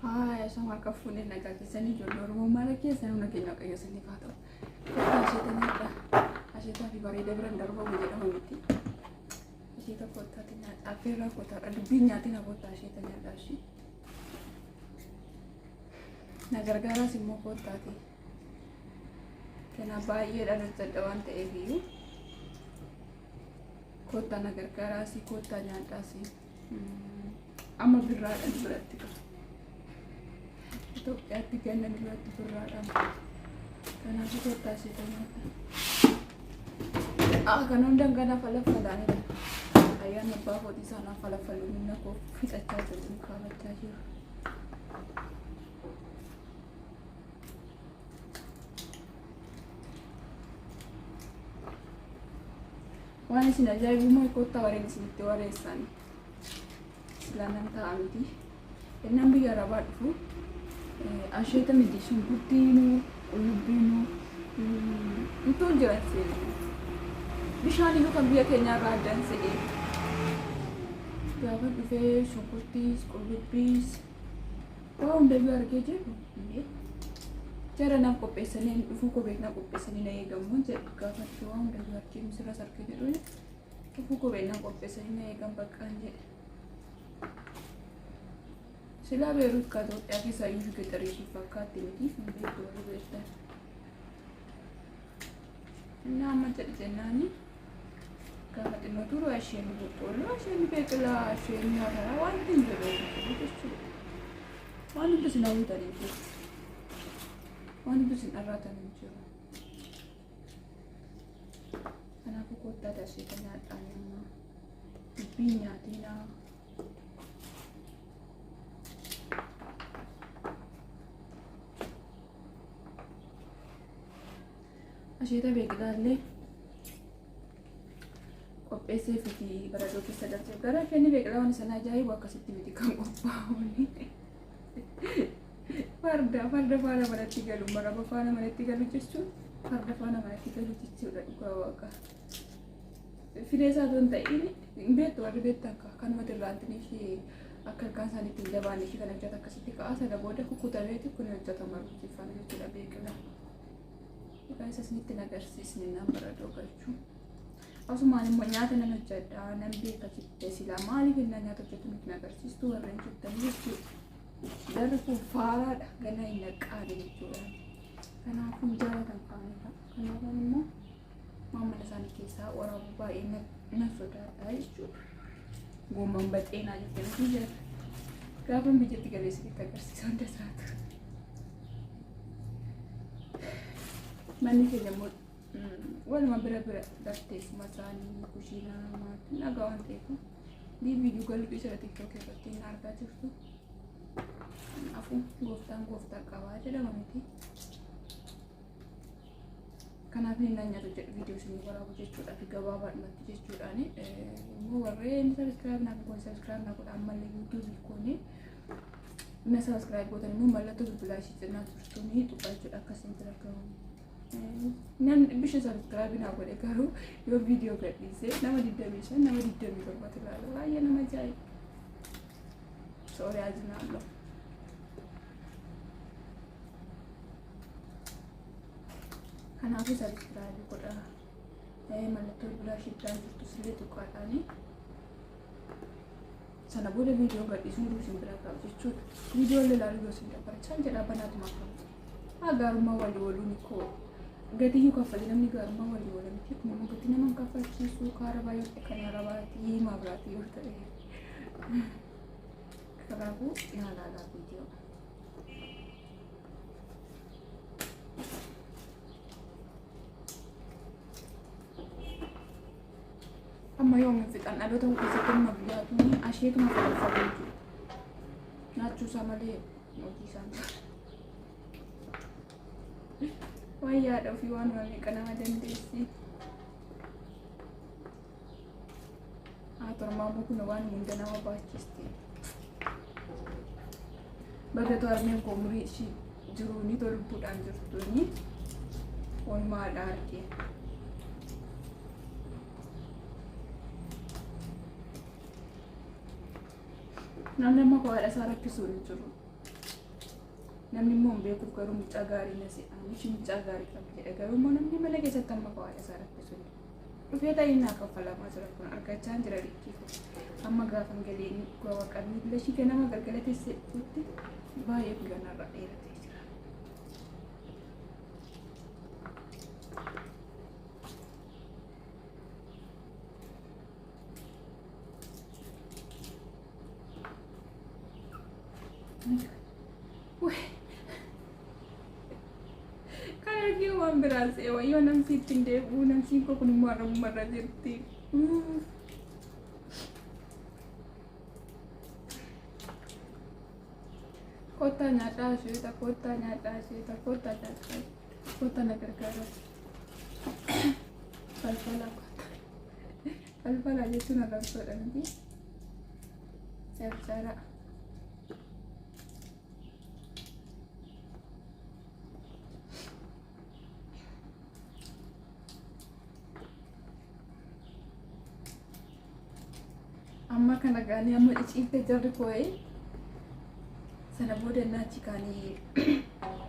Haaya, sama harka fuunee nagaa keessanii ijoollee Oromoo mara keessan humna keenya Waaqayyo isiniif haa ta'u. Kottaa asheeta nyaadha. Asheetaa fi bareeda biran darbamu jedhama miti. Asheeta kottaati nyaadha. Affeerraa kottaadha. Dubbiin nyaatina kottaa asheeta nyaadha ishii. Na gargaaraas immoo kottaati. Kana baay'eedhaan hojjedha waan ta'eef iyyuu. Kottaa na gargaaraas kottaa nyaadhaas. Amma birraadhaan biratti qaba. Itoophiyaatti ganna biratti birraadhaan. Kanaafuu kottaa asheeta nyaadha. Ah, kan hundaan gana falaffalaanidha. Ayyaanni abbaa kootii isaanaa falaffalu humna koo fixachaa jiru, kaafachaa jiru. Waan isin ajaa'ibu immoo kottaa wareen isinitti wareessan. Silaa nan ta'a miti. Innaan biyya arabaa dhufu asheeta miti shunkurtiinuu qullubbiinuu utuu jiran seene. Bishaan iyyuu kan biyya keenyaa irraa addaan se'ee. Gaafa dhufee shunkurtiis qullubbiis waa hundayyuu argee jedhu jara naaf qopheessanii dhufuu koo beeknaa qopheessanii na eegamu jedhu gaafa dhufe waa hundayyuu argee misiras argee jedhu dhufuu koo beeknaa qopheessanii na eegan baqqaan jedhe. Silaa Beeruut ka Itoophiyaa keessaa iyyuu gexarii ishii fakkaatti miti hin beektu warri beektan. Inni amma jedhe jennaani gaafa xinnoo turu isheen boqqoolloo isheen beeqilaa isheen nyaataa wanti hin jirre jiru jechuudha. Waan hundi isin hawwitan hin jiru. Waan hundi isin dharraatan hin jiru. Kanaafuu kottaa asheeta nyaadhaa amma. Dubbii nyaatinaa. Asheeta beeqilaa illee qopheessee fiti baradoo keessa galchee gara isheen beeqilaa waan isaan ajaa'ibu akkasitti miti kan qophaa'u. Farda farda faana manatti galu maraba faana manatti galu jechuun farda faana manatti galu jechuudha dhugaa waaqa. Firee isaa otoo hin ta'in hin beektu warri beektan kanuma irraantiin ishee akka ilkaan isaanii ittiin jabaanne ishee kana hojjeta akkasitti ka'a sana booda kukkutameeti kun hojjetama ruutii jechuudha beekila. Egaa isa isinitti hin agarsiisne naan baradoo galchuu. Asumaan immoo nyaata nan hojjedha nan beeka jette silaa maaliif innaa nyaata hojjetu nutti hin agarsiistu warreen jettan jechuudha. Jarri kun faaraadha ganaa hin naqqaane jechuudha. Kanaafuu hin jaalatan kaameeraa. Kanaafuu immoo maamila isaanii keessaa waraabuu baay'ee nan sodaadha jechuudha. Goomman baxeenaa jettee miti jira. Gaafa biyyatti galee isinitti agarsiisa hunda isaatu. Manni keenya immoo waluma bira bira teessuma isaanii kushiinaa maatii nagaa waan ta'eef viidiyoo galuu dhiisera tiktookii irratti hin argaa jirtu. Kanaafuu gooftaan gooftaa qabaa jedhama miti. Kanaaf inni naan nyaatu jedhu viidiyoo isinii waraabu jechuudha fi gabaabaadhumatti jechuudhaani immoo warreen sabiskiraayib naaf goon sabiskiraayib naa godha ammallee yuutuubii kooni na sabiskiraayib gootan immoo mallattoo bilbilaa ishii cinaa turtuuni tuqaa jechuudha akkasiin bira gahu. Namni bisha sabiskiraayib naa godhe garuu yoo viidiyoo gadhiise nama 25 nama 27 ilaala baay'ee nama ajaa'iba. Sooriyaa jinaallo. Kanaafuu sabiskiraayibii godhaa. Mallattoo bilbilaa ishee biraan jirtu sillee tuqqaadhaani. Sana booda viidiyoo gadhiisuun hunduu isin bira gahu jechuudha. Viidiyoo illee ilaaluu yoo isin dabbare isaan jedhaa banaatuma qabu. Haa gaarummaa walii ooluun koo gatii yoo kaffale namni gaarummaa walii oola miti. Kun immoo gatii nama hin kaffalchiisu kaara baay'ee kan arabaati himaa biraati yoo ta'e. Kanaafuu naa ilaalaa viidiyoo. Amma yoomiin fixan dhaloota koo keessatti amma biyyaatuun asheetuma falfaluu jiru. Nyaachuu isaa malee hojii isaan waan yaada ofii waan meeqa nama dandeessi. Haa tormaa immoo kun waan hunda nama baachisti. Baga too harmeen koo umurii ishii jiruuni too lubbuudhaan jirtuuni oolmaadha argee. Namni amma koo haadha isaa rakkisuu hin jiru. Namni immoo hin beekuuf garuu mucaa gaarii na se'a. Ishii mucaa gaarii qabdi jedha. Garuu immoo namni mana keessatti amma haadha isaa rakkisu. Dhufee ta'ee naa kaffalamaa jira kun argachaa jira likkii. Amma gaafan galee dhugaa waaqa miila ishii ganama galgala teessee dhufutti baay'ee guyyaan irra dheeratee jira. Kan argee waan biraa se'e wayyoo namsi ittiin deebi'u namsiin koo kun immoo arrabumarra jirti. Kottaa nyaadhaa isheeta, kottaa nyaadhaa isheeta, kottaa nyaadhaa, kottaa na gargaara. Falfala kottaa. Falfala jechuun arrabsoodha miti. Carcara. Amma kana gaanii amma ciciifte jarri koo'ee sana booda naachi kaanii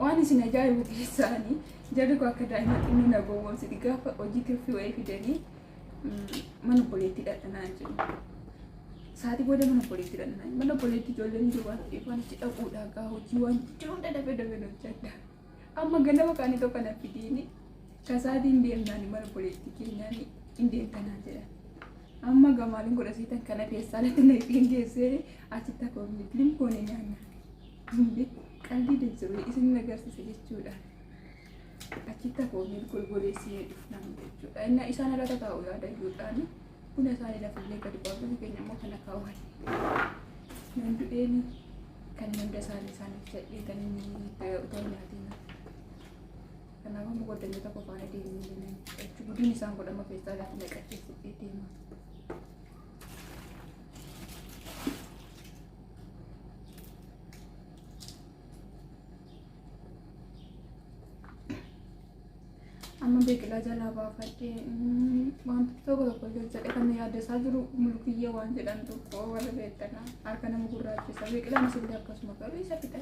waan isin ajaa'ibu keessaanii jarri koo akka daa'ima xinnoo na gowwoomsiti gaafa hojii tirfii wayii fidanii mana obboleettii dhadhanaan jedhu. Sa'aatii booda mana obboleettii dhadhanaan mana obboleettii ijoolleen jiru waan ta'eef waan achi dhaquudha gaa hojii waan jiru hunda dafee dafee hojjedha. Amma ganama kaanii tokko na fidiini kasaatiin deemnaan mana obboleettii keenyaan hin deemtanaan jedhan. Amma gamaaliin godha siitan kana keessaalatti na ittiin geessee achitti akka limkoon nyaanna. Qalbii jiru isin agarsiisa jechuudha. Achitti akka golgoleessee dhufnaan jechuudha. Inni isaan irra taa'u yaada iyyuudhaan buna isaanii lafillee gadi baafnu keenya immoo kana kaawwan. Nan du'een kan hunda isaanii isaaniif jedheetanii otoo nyaatiin. Kanaaf amma goddanyoota qofaana deemnee deeman. Guddin isaan godhama keessaa lafa naqatee fudhee deema. Amma biqilaa jalaa baafadhee wantoota tokko tokko jedhe kan yaaddasaa jiru mulkiyyee waan jedhan tokko warra beektanaa harka nama gurraachisa. Biqilaan isillee akkasuma garuu isa fixa.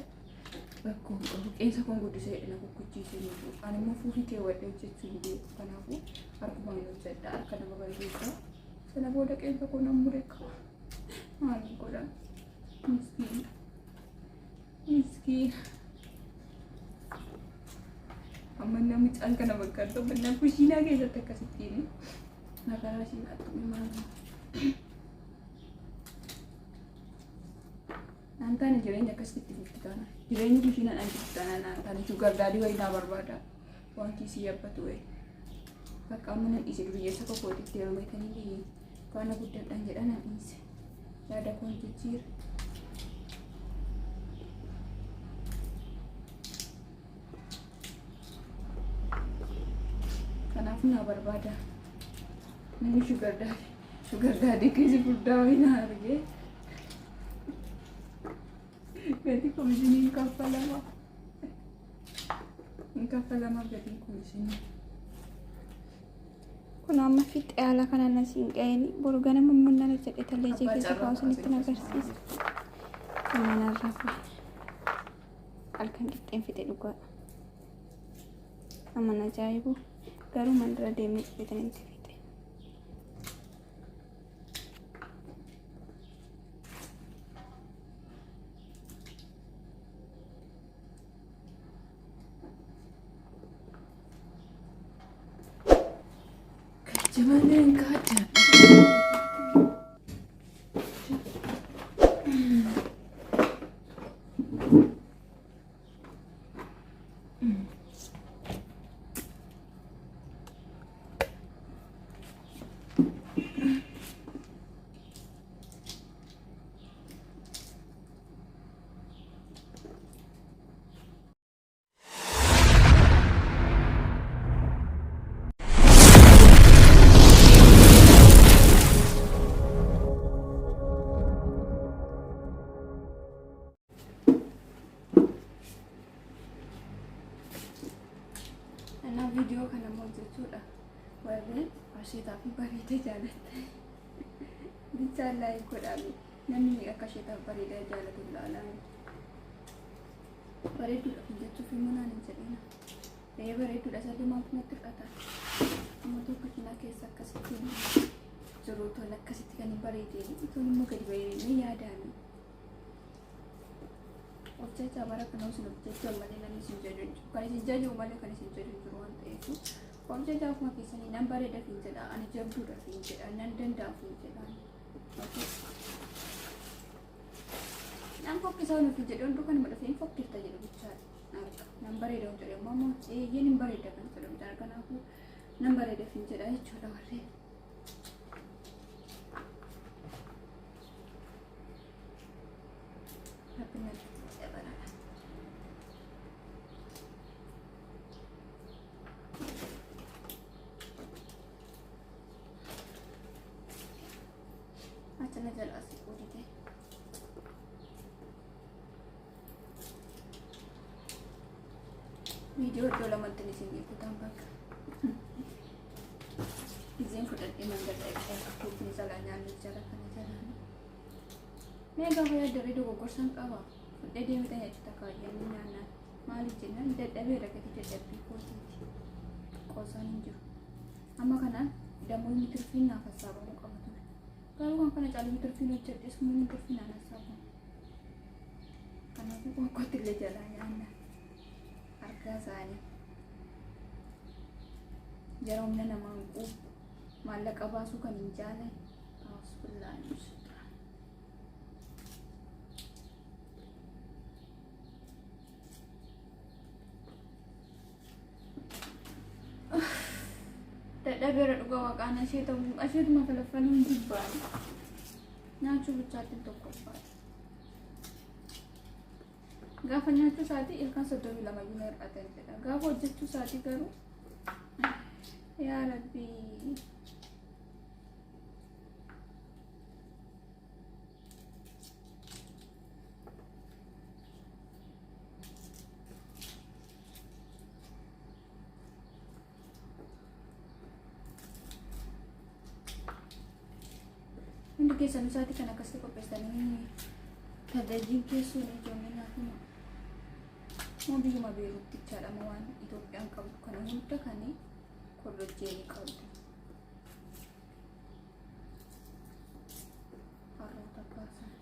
Rakkoo hin qabu. Qeensa koon guddisee na kukkuchiisee jiru. Ani immoo fuufii keewwadhee hojjechuu hin beeku. Kanaafuu harkumaan hojjedha. Harka nama balleessa. Sana booda qeensa koo nan mure qaba. Maal godha? Miskiina. Miskiina. Amma namni caan kana bakka tokko kushiinaa keessatti akkasittiin nagaraa isheen attume maal. Naan taane jireenya akkasitti fufti taana. Jireenyi kushiinaan an jirtu taana naan taane sugar daddy wayii naa barbaada. Waan kiisii yabbatu wayii. Bakka amma nan dhiise duriyyeessa koo kootitti heerumetanii faana guddadhaan jedha nan dhiise. Yaada koon jijjiira. Kanaaf naa barbaada. Namni sugar daddy sugar daddy kiisii furdaa wayii naa argee. Gatii komishinii hin kaffalama. Hin kaffalama gatiin komishinii. Kun amma fixee haala kanaan asiin ga'een boru ganama immoo nan hojjedhe talleejii keessa kaa'u isinitti agarsiisa. Kun manarraa fi halkan qixxeen fixe dhugaadha. Amma na ajaa'ibu garuu mandara deemee dhufeetan itti fixe. Jabaleen kaadda. እና viidiyoo kana immoo jechuudha warreen asheetaa fi bareeda jaalatte bichaan like godhaame namni akka asheetaaf bareedaa jaalatu ilaalame. Bareedduudha kun jechuuf immoo naan hin jedhina. Ee bareedduudha salli maaltu natti hir'ata? Amma tokko kinaa keessa akkasitti jiru tola akkasitti kan hin bareedeen utuun immoo gadi bahee yaadaani. Of jajaa bara kana isin of jajaa malee namni isin jaju hin jiru. Kan isin jaju malee kan isin jaju hin jiru waan ta'eef. Of jajaa ofuma keessanii nan bareeda fin jedha ani jabduudha fin jedha nan danda'a fin jedha. Nan fokkisaa nuuf jedhe hunduu kanuma dhufee hin fokkifta jedhu bichaadha. Nan bareeda hin jedhe immoo ammoo eeyyeen hin bareeda kan jedhu bichaadha. Kanaafuu nan bareeda fin jedha jechuudha warreen. Rabbi natti dabalata. Achana jala asii qoodite. Viidiyoo iddoo lamatti isin kutaan bakka. Izeen fudhadhee mangadha dhaqee akka jalaa nyaannu jala kana jalaan. Mee gaafa yaaddarree dogoggorsan qaba. Fudhee deemee achi takaayyanii nyaannaan. Maaliif jennaan dadhabeera gatii dadhabbii kootiiti. Qoosaan hin jiru. Amma kana damoonni tirfiin naaf hassaabamuu qaba ture. Garuu kan kana caalu tirfiin hojjedhes humni tirfiin naan hassaabamu. Kanaafuu qoqqootti illee jalaa nyaanna. Argaa isaanii. Jara humna namaan quufu maallaqa baasuu kan hin jaalanne. Auzubillahi. Dadhabeera dhugaa waaqaan asheetuma falafaluu hin jibbaani. Nyaachuu bichaatti tokkoffaadha. Gaafa nyaachuu isaatii ilkaan 32 iyyuu na hir'atan jedha. Gaafa hojjechuu isaatii garuu yaa Rabbii. Hundi keessan isaatii kan akkasitti qopheessanii tajaajilli keessuun ijoollee naaf hima. Moo biyyuma Beeruttichaadha moo waan Itoophiyaan qabdu kana hunda kan korrojjeenii qabdu. Harroota baasan.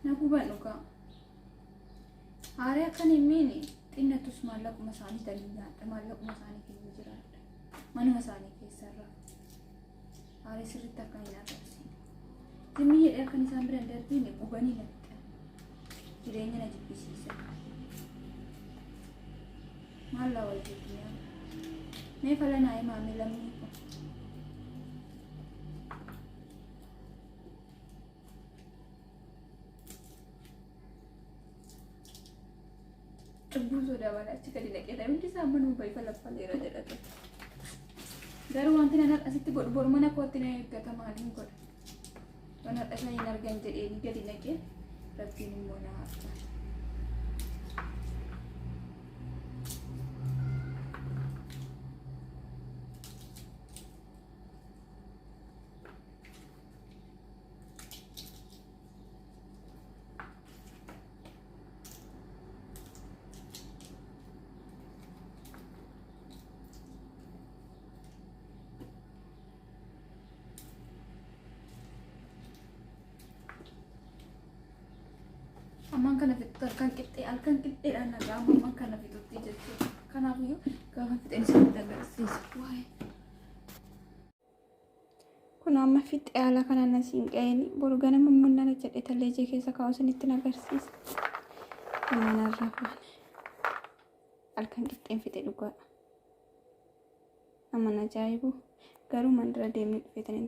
Na guban dhugaa. Haaree akkan hin miine xinnatus maallaquma isaanii tanii nyaadha. Maallaquma isaanii keessa jiraadha. Manuma isaanii keessarra. Haaree sirriitti akka hin arrabsine. Zimmi jedhee akkan isaan bira hin darbine gubanii na fixan. Jireenya na jibbisiisan. Maal laa wal jibbinaa? Mee fala naa himaa mee lammii koo. Cubbuu sodaa waan achi gadi naqee ta'e hundi isaa amma nuu bahi falaffaleera jedha ture. Garuu wanti nan har'a asitti godhu boru mana kootti na eeggata maaliin godha. Waan har'a isa hin argan jedhee gadi naqee rabbiin immoo na arga. Ammaan kana fixutti halkan qixxee halkan qixxeedhaan nagaa amma ammaan kana fixutti jechuudha. Kanaafiyyuu gaafa fixeen isinitti agarsiisa. Waa'ee. Kun amma fixee haala kanaan asiin ga'een boru ganama immoo nan hojjedhe talleejee keessa kaa'u isinitti agarsiisa. Amma narraa faana. Halkan qixxeen fixe dhugaadha. Nama ajaa'ibu garuu mandara deemnee dhufee tan hin